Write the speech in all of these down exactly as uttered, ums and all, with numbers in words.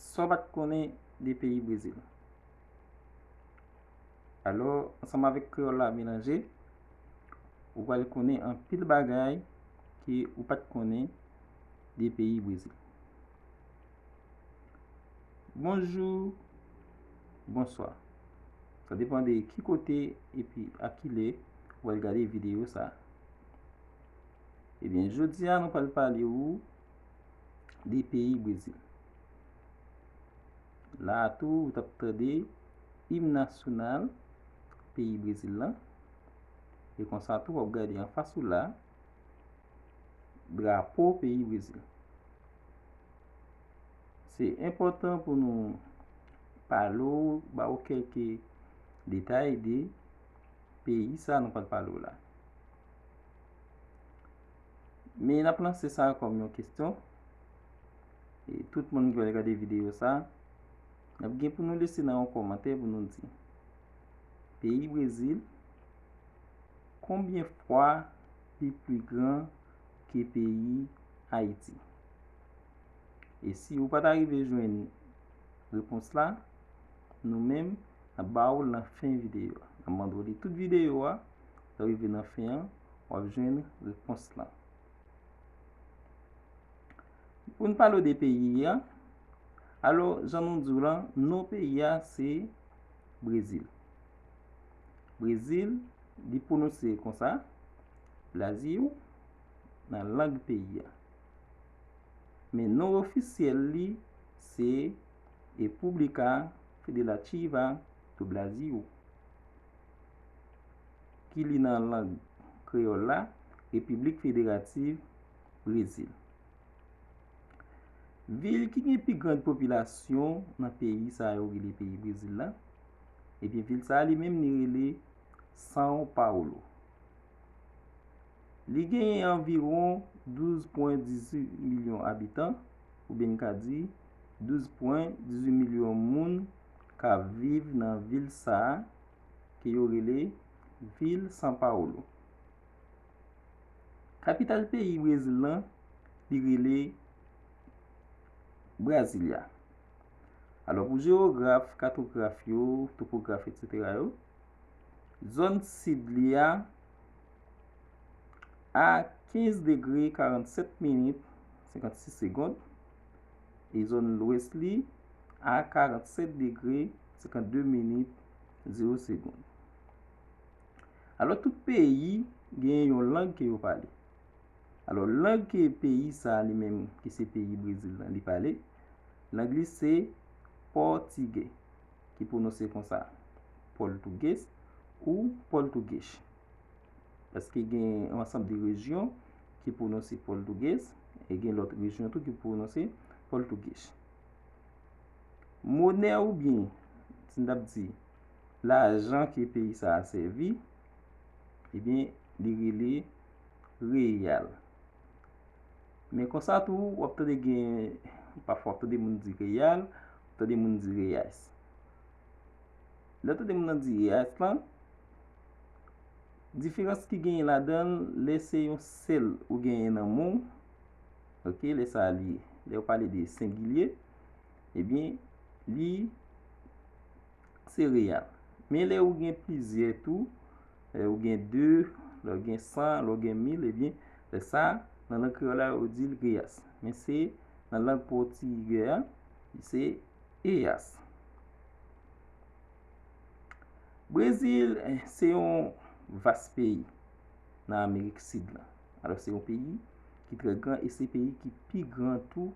Sa w pa t konnen de peyi Brezil. Alò, ansanm avèk kreyòl la melanje, ou pral konnen anpil bagay ke ou pa t konnen de peyi Brezil. Bonjou, bonswa. Sa depann de ki kote epi a ki lè ou pral gade videyo sa. Ebyen, jodi a nou pral pale ou de peyi Brezil. La a tou, ou t ap tande im nasyonal peyi Brezil lan. E konsa tou, w ap gade anfas ou la, drapo peyi Brezil. Se enpòtan pou nou pale w, ba w kèlke detay de peyi sa nou pral pale w la. Men n ap lanse sa kòm yon kesyon. E tout moun ki pral gade videyo sa, n ap gen pou nou lese nan yon kòmantè pou nou di, peyi Brezil, konbyen fwa li pli gran ke peyi Ayiti? E si ou pa ta rive jwenn repons la, nou menm, n ap ba ou l nan fen videyo a. N ap mande w li tout videyo a, lè w rive nan fen an, w ap jwenn repons lan. Pou n pale w de peyi a, alò, jan nou di w lan, non peyi a se Brezil. Brezil, li pwononse konsa, Brasil, nan lang peyi a. Men non ofisyèl li se República Federativa do Brasil, ki li nan lang kreyòl la, Repiblik Federativ Brezil. Vil ki gen pi grann popilasyon nan peyi sa yo rele peyi Brezil la, ebyen, vil sa a li menm li rele São Paulo. Li genyen anviwon douz pwen dizuit milyon abitan, oubyen n ka di douz pwen dizuit milyon moun k ap viv nan vil sa a, ke yo rele vil São Paulo. Kapital peyi Brezil lan, li rele Brasilia. Alò, pou jewograf, katograf yo, topograf, etsetera yo, zòn sid li a a kenz degre, karannsèt minit, senkannsis segonn, e zòn lwès li a karannsèt degre, senkannde minit, zewo segonn. Alò, tout peyi gen yon lang ke yo pale. Alò, lang ke peyi sa a li menm, ki se peyi Brezil lan, li pale, lang li se pòtigè, ki pwononse konsa, pòtugês ou pòtugês. Paske gen yon ansanm de rejyon ki pwononse pòtugês, e gen lòt rejyon tou ki pwononse pòtugês. Monè oubyen, si n t ap di, lajan ke peyi sa a sèvi, ebyen, li rele reyal. Men konsa tou, w ap tande gen, pafwa w ap tande moun di reyal, w ap tande moun di reyas. Lè w tande moun nan di reyas lan, diferans ki genyen ladan l, lè se yon sèl ou genyen nan men w, oke, lè sa a li, lè w pale de sengilye, ebyen, li se reyal. Men lè ou gen plizyè tou, lè ou gen de, lè ou gen san, lè ou gen mil, ebyen, lè sa, nan lang kreyòl la, yo di l reyas. Men se nan lang pòtigè a, se eyas. Brezil, eh, se yon vas peyi nan Amerik Sid lan. Alò, se yon peyi ki trè gran e se peyi ki pi gran tou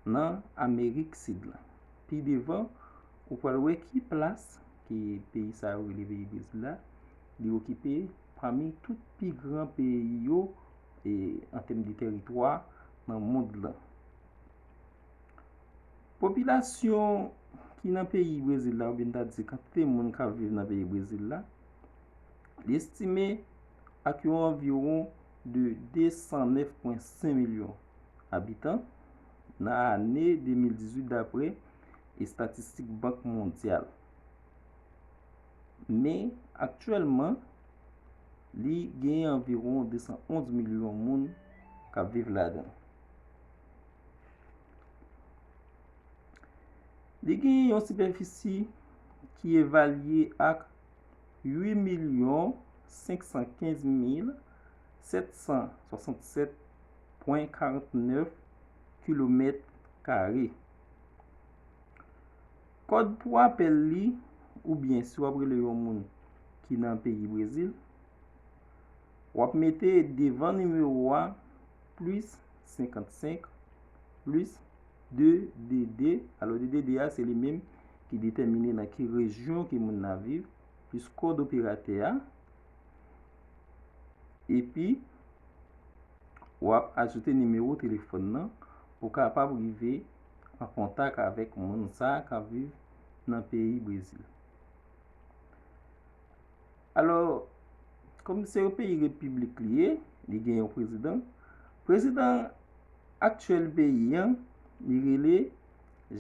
nan Amerik Sid lan. Pi devan, ou pral wè ki plas ke peyi sa yo rele peyi Brezil la, li okipe pami tout pi gran peyi yo, e, an tèm de tèritwa nan mond lan. Popilasyon ki nan peyi Brezil la, oubyen n ta di kantite moun k ap viv nan peyi Brezil la, li estime ak yon anviwon de de san nèf pwen senk milyon abitan nan ane de mil dizuit, dapre estatistik Bank Mondyal. Men, aktyèlman, li gen anviwon de san onz milyon moun k ap viv ladan l. Li gen yon sipèfisi ki evalye ak uit milyon senk san kenz mil sèt san swasannsèt pwen karannèf kilomèt kare. Kòd pou apèl li, oubyen si w ap rele yon moun ki nan peyi Brezil, w ap mete devan nimewo a plis senkannsenk plis de de de. Alò, de de de a, se li menm ki detèmine nan ki rejyon ke moun nan viv, plis kòd operatè a. Epi, w ap ajoute nimewo telefòn nan pou w kapab rive an kontak avèk moun sa a k ap viv nan peyi Brezil. Alò, kòm se yon peyi repiblik li ye, li gen yon prezidan. Prezidan aktyèl peyi an, li rele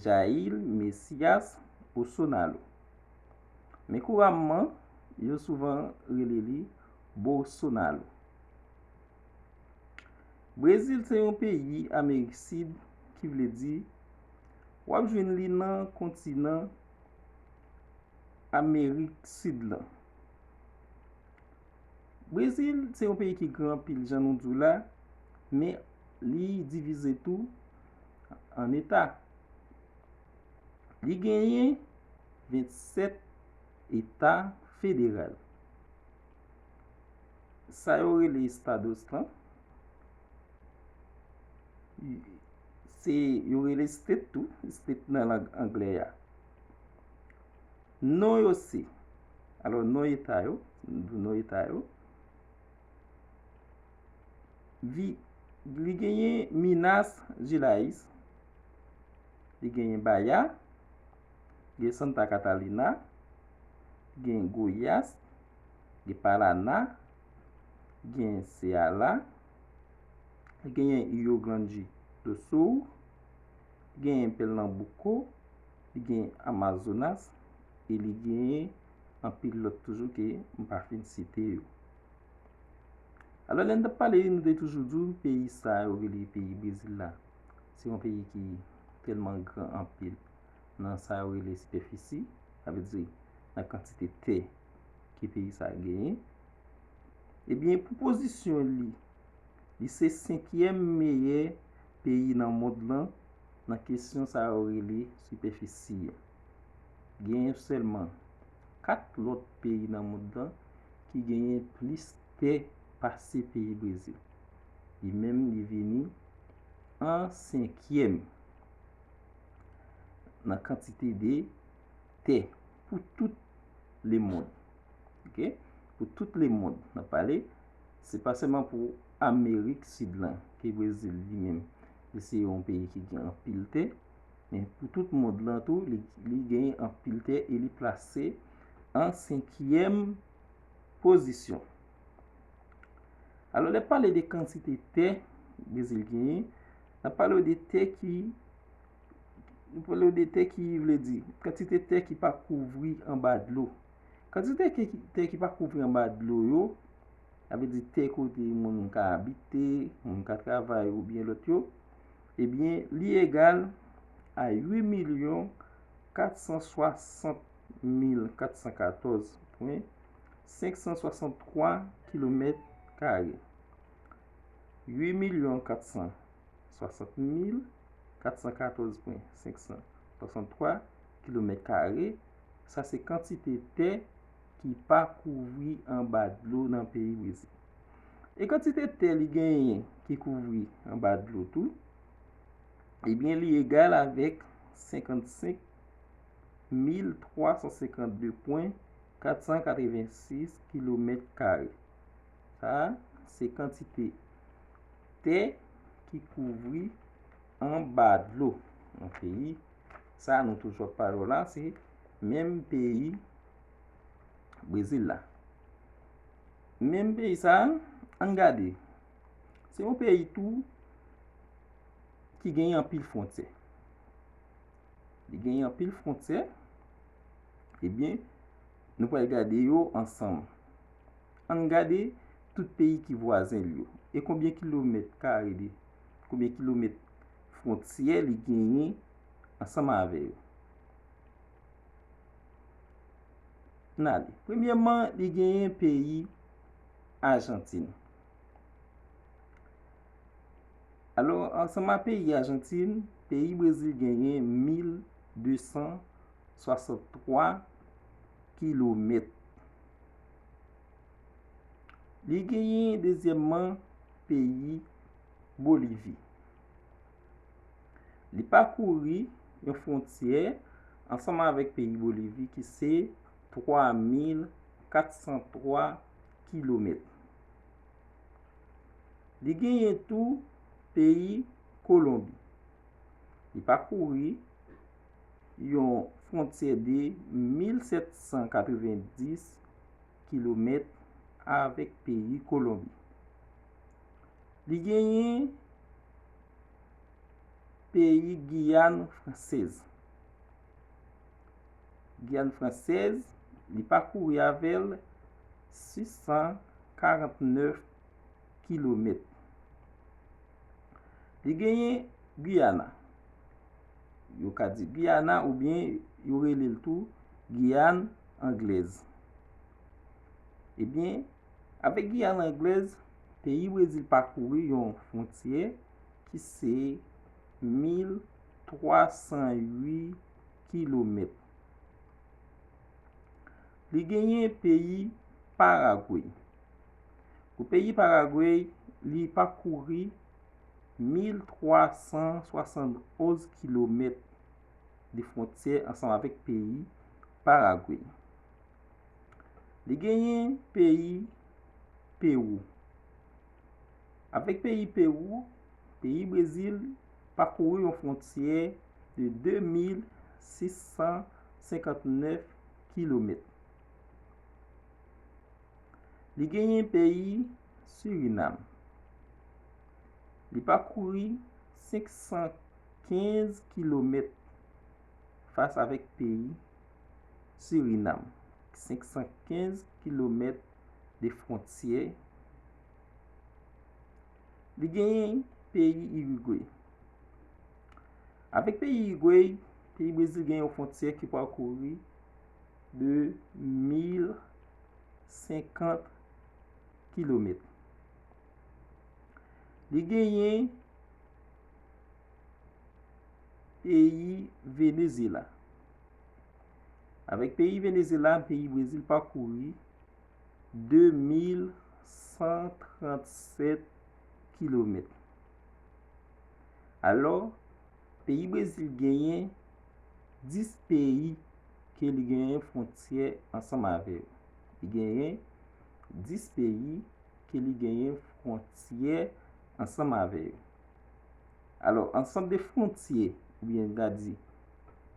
Jair Messias Bolsonaro. Men kouramman, yo souvan rele li Bolsonaro. Brezil se yon peyi Amerik Sid, ki vle di w ap jwenn li nan kontinan Amerik Sid lan. Brezil se yon peyi ki gran anpil, jan nou di w la, men li divize tou an eta. Li genyen vennsèt eta federal. Sa yo rele estados lan, se, yo rele state tou, state nan lang anglè a. Non yo se, alò, non eta yo, non eta yo, vi, li genyen Minas Gerais, li genyen Bahia, gen Santa Catarina, gen Goiás, gen Paraná, gen Ceará, genyen Rio Grande do Sul, genyen Pernambuco, li gen Amazonas, e li genyen anpil lòt toujou ke m pa fin site yo. Alò, lè n t ap pale, nou te toujou di w peyi sa yo rele peyi Brezil la, se yon peyi ki tèlman gran anpil nan sa yo rele sipèfisi, sa vle di nan kantite tè ke peyi sa genyen. Ebyen, pou pozisyon li, li se senkyèm meyè peyi nan mond lan nan kesyon sa yo rele sipèfisi a. Genyen sèlman kat lòt peyi nan mond lan ki genyen plis tè pase peyi Brezil. Li menm, li vini an senkyèm nan kantite de tè pou tout lemonn. Oke? Pou tout lemonn, n ap pale, se pa sèlman pou Amerik Sid lan ke Brezil li menm, li se yon peyi ki gen anpil tè, men pou tout mond lan tou, li, li genyen anpil tè e li plase an senkyèm pozisyon. Alò, lè pale de kantite tè Brezil genyen, n ap pale de tè ki, nou pale de tè ki vle di kantite tè ki pa kouvri anba dlo. Kantite tè ki, tè ki pa kouvri anba dlo yo, sa vle di tè kote moun ka abite, moun ka travay oubyen lòt yo, ebyen, li egal a uit milyon kat san swasant mil kat san katòz pwen senk san swasanntwa kilomèt kare. Uit milyon kat san swasant mil kat san katòz pwen senk san swasanntwa kilomèt kare, sa se kantite tè ki pa kouvri anba dlo nan peyi Brezil. E kantite tè li genyen ki kouvri anba dlo tou, ebyen, li egal avèk senkannsenk mil twa san senkannde pwen kat san katrevensis kilomèt kare. Sa a, se kantite tè ki kouvri anba dlo nan peyi. Sa a, nou toujou ap pale w la, se menm peyi Brezil la. Menm peyi sa a, ann gade. Se yon peyi tou ki genyen anpil fwontyè. Li genyen anpil fwontyè. Ebyen, nou pral gade yo ansanm. Ann gade tout peyi ki vwazen l yo. E konbyen kilomèt kare de, konbyen kilomèt fwontyè li genyen ansanm avè yo. N ale. Premyèman, li genyen peyi Ajantin. Alò, ansanm a peyi Ajantin, peyi Brezil genyen mil de san swasanntwa kilomèt. Li genyen dezyèmman peyi Bolivi. Li pakouri yon fwontyè ansanm avèk peyi Bolivi ki se twa mil kat san twa kilomèt. Li genyen tou peyi Kolonbi. Li pakouri yon fwontyè de mil sèt san katrevenndis kilomèt avèk peyi Kolonbi. Li genyen peyi Giyàn Fransèz. Giyàn Fransèz, li pakouri avè l sis san karantnèf kilomèt. Li genyen Giyana. Yo ka di Giyana oubyen yo rele l tou Giyàn Anglèz. Ebyen, avèk Giyàn Anglèz, peyi Brezil pakouri yon fwontyè ki se mil twa san uit kilomèt. Li genyen peyi Paragwe. Pou peyi Paragwe, li pakouri mil twa san swasann onz kilomèt de fwontyè ansanm avèk peyi Paragwe. Li genyen peyi Pewou. Avèk peyi Pewou, peyi Brezil pakouri yon fwontyè de de mil sis san senkantnèf kilomèt. Li genyen peyi Sirinam. Li pakouri senk san kenz kilomèt fas avèk peyi Sirinam. Senk san kenz kilomèt de fwontyè. Li genyen peyi Irigwe. Avèk peyi Irigwe, peyi Brezil gen yon fwontyè ki pakouri de mil senkant kilomèt. Li genyen peyi Venezyela. Avèk peyi Venezyela, peyi Brezil pakouri de mil san trannsèt kilomèt. Alò, peyi Brezil genyen dis peyi ke li genyen fwontyè ansanm avè yo. Li genyen dis peyi ke li genyen fwontyè ansanm avè yo. Alò, ansanm de fwontyè, oubyen n ka di,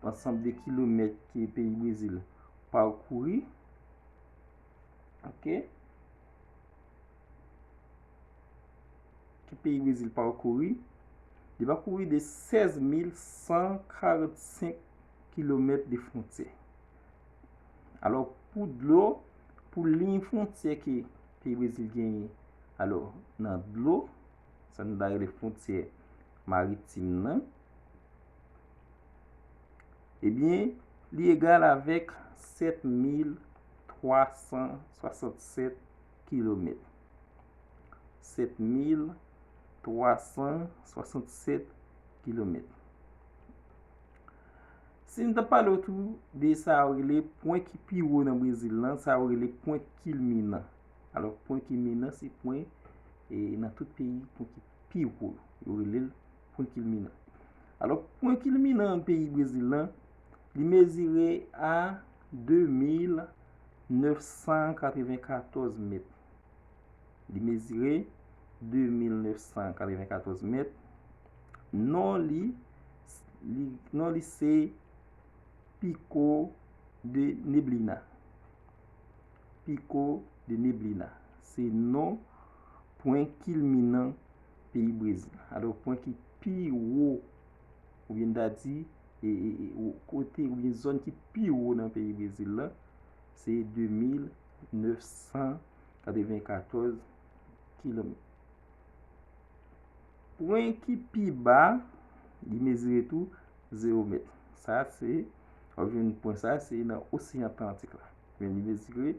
ansanm de kilomèt ke peyi Brezil pakouri, oke, ke peyi Brezil pakouri, li pakouri de sèz mil san karannsenk kilomèt de fwontyè. Alò, pou dlo, pou liy fwontyè ke peyi Brezil genyen, alò, nan dlo, sa nou ta rele fwontyè maritim nan, ebyen, li egal avèk sèt mil twa san swasannsèt kilomèt. Sèt mil twa san swasannsèt kilomèt. Si n ta pale w tou de sa yo rele pwen ki pi wo nan Brezil lan, sa yo rele pwen kilminan. Alò, pwen kilminan se pwen, e, nan tout peyi, pwen ki pi wo. Yo rele l pwen kilminan. Alò, pwen kilminan peyi Brezil lan, li mezire a de mil nèf san katrevenkatòz mèt. Li mezire de mil nèf san katrevenkatòz mèt. Non li, li, non li se Pico de Neblina. Pico de Neblina. Se non pwen kilminan peyi Brezil. Alò, pwen ki pi wo, oubyen n ta di, e, e, e, kote oubyen zòn ki pi wo nan peyi Brezil la, se de mil nèf san katrevenkatòz kilomèt. Pwen ki pi ba, li mezire tou zewo mèt. Sa se, w ap jwenn pwen sa, se nan Oseyan Atlantik la. Li mezire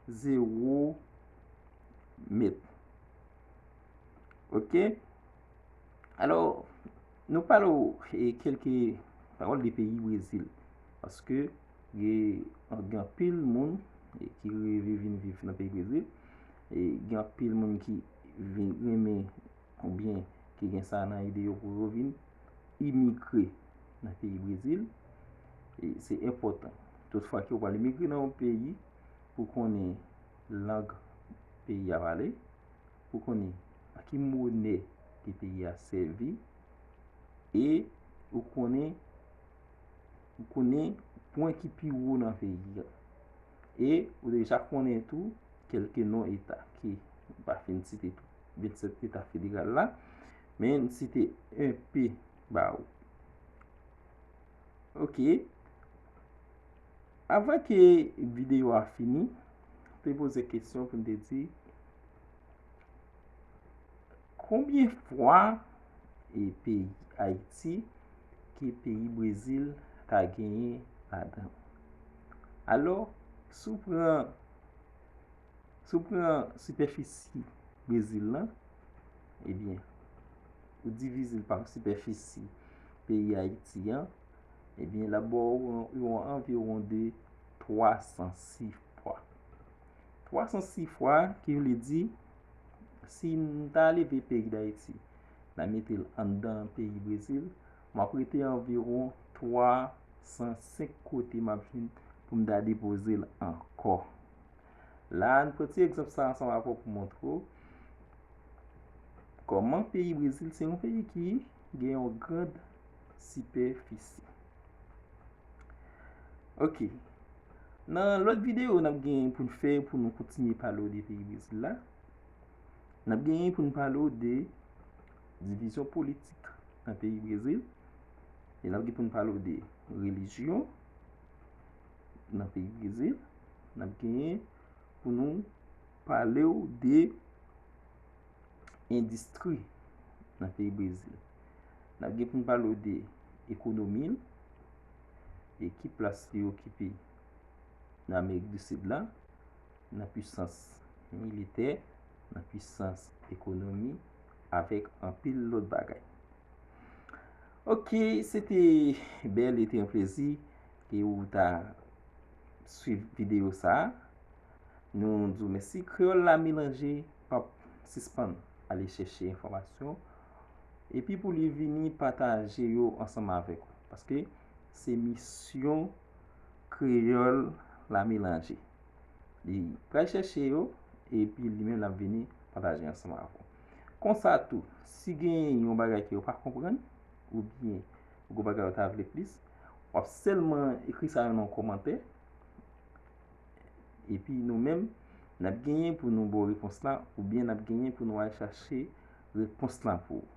zewo mèt. Ok? Alò, nou pale w, e, kèlke pawòl de peyi Brezil. Paske gen, gen anpil moun, e, ki reve vin viv nan peyi Brezil. E gen anpil moun ki vin renmen oubyen ki gen sa nan ide yo pou yo vin imigre nan peyi Brezil. E se enpòtan. Toutfwa ke w pral imigre nan yon peyi, pou konnen lang peyi a pale, pou konnen a ki monè ke peyi a sèvi, e ou konnen, ou konnen pwen ki pi wo nan peyi a. E ou deja konnen tou kèlke non eta ke m pa fin site tou, vennsèt eta federal la, men m site enpe ba ou. Ok. Avan ke videyo a fini, m te poze kesyon pou m te di, konbyen fwa e peyi Ayiti ke peyi Brezil ta genyen ladan l? Alò, si w pran, si w pran sipèfisi Brezil lan, ebyen, ou divize l pa sipèfisi peyi Ayiti an, ebyen, l ap ba w yon, yon anviwon de twa san sis fwa. Twa san sis fwa, ki vle di, si n ta leve peyi Dayiti, n a mete l anndan peyi Brezil, m ap rete anviwon twa san senk kote m ap jwenn pou m ta depoze l ankò. La, n pran ti egzanp sa ansanm avè w pou montre w kòman peyi Brezil se yon peyi ki gen yon grand sipèfisi. Ok. Nan lòt videyo, n ap gen pou n fè pou nou kontinye pale w de peyi Brezil la. N ap genyen pou n pale w de divizyon politik nan peyi Brezil. E n ap gen pou n pale w de relijyon nan peyi Brezil. N ap genyen pou nou pale w de endistri nan peyi Brezil. N ap gen pou n pale w de ekonomi l e ki plas li okipe nan Amerik di Sid la, nan pwisans militè, nan pwisans ekonomi, avèk anpil lòt bagay. Ok, se te bèl, e te yon plezi ke ou ta swiv videyo sa a. Nou di w mèsi. Kreyòl la melanje p ap sispann ale chèche enfòmasyon, epi pou li vini pataje yo ansanm avèk ou, paske se misyon Kreyòl la melanje. Li pral chèche yo, epi li menm l ap vini pataje ansanm avè w. Konsa tou, si gen yon bagay ke w pa konprann, oubyen yon bagay w ta vle plis, w ap sèlman ekri sa yo nan yon kòmantè, epi nou menm, n ap genyen pou nou ba w repons la, oubyen n ap genyen pou nou al chache repons la pou ou.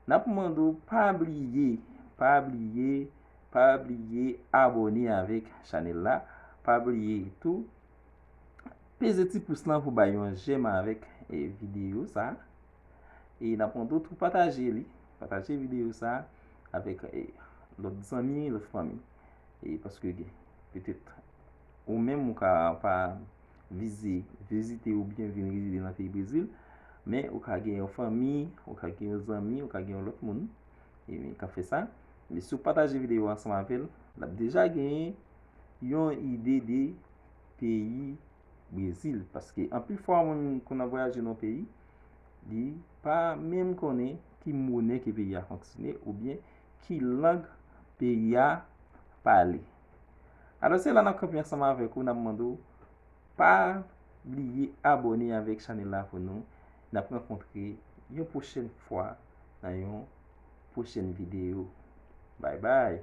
N ap mande w pa bliye, pa bliye, pa bliye abòne avèk chanèl la. Pa bliye tou, peze ti pous lan pou bay yon jèm avèk, e, videyo sa. E n ap mande w tou pataje li, pataje videyo sa avèk, e, lòt zanmi, lòt fanmi. E paske gen, petèt, ou menm ou ka pa vize vizite oubyen vin rezide nan peyi Brezil, men ou ka gen yon fanmi, ou ka gen yon zanmi, ou ka gen yon lòt moun, e, k ap fè sa. Men si w pataje videyo a ansanm avè l, l ap deja genyen yon ide de peyi Brezil. Paske anpil fwa moun konn ap vwayaje nan yon peyi, li pa menm konnen ki monè ke peyi a fonksyone oubyen ki lang peyi a pale. Alò, se la n ap kanpe ansanm avèk ou, n ap mande w pa bliye abòne avèk chanèl la pou nou. N ap rankontre yon pwochèn fwa nan yon pwochèn videyo. Bye bye!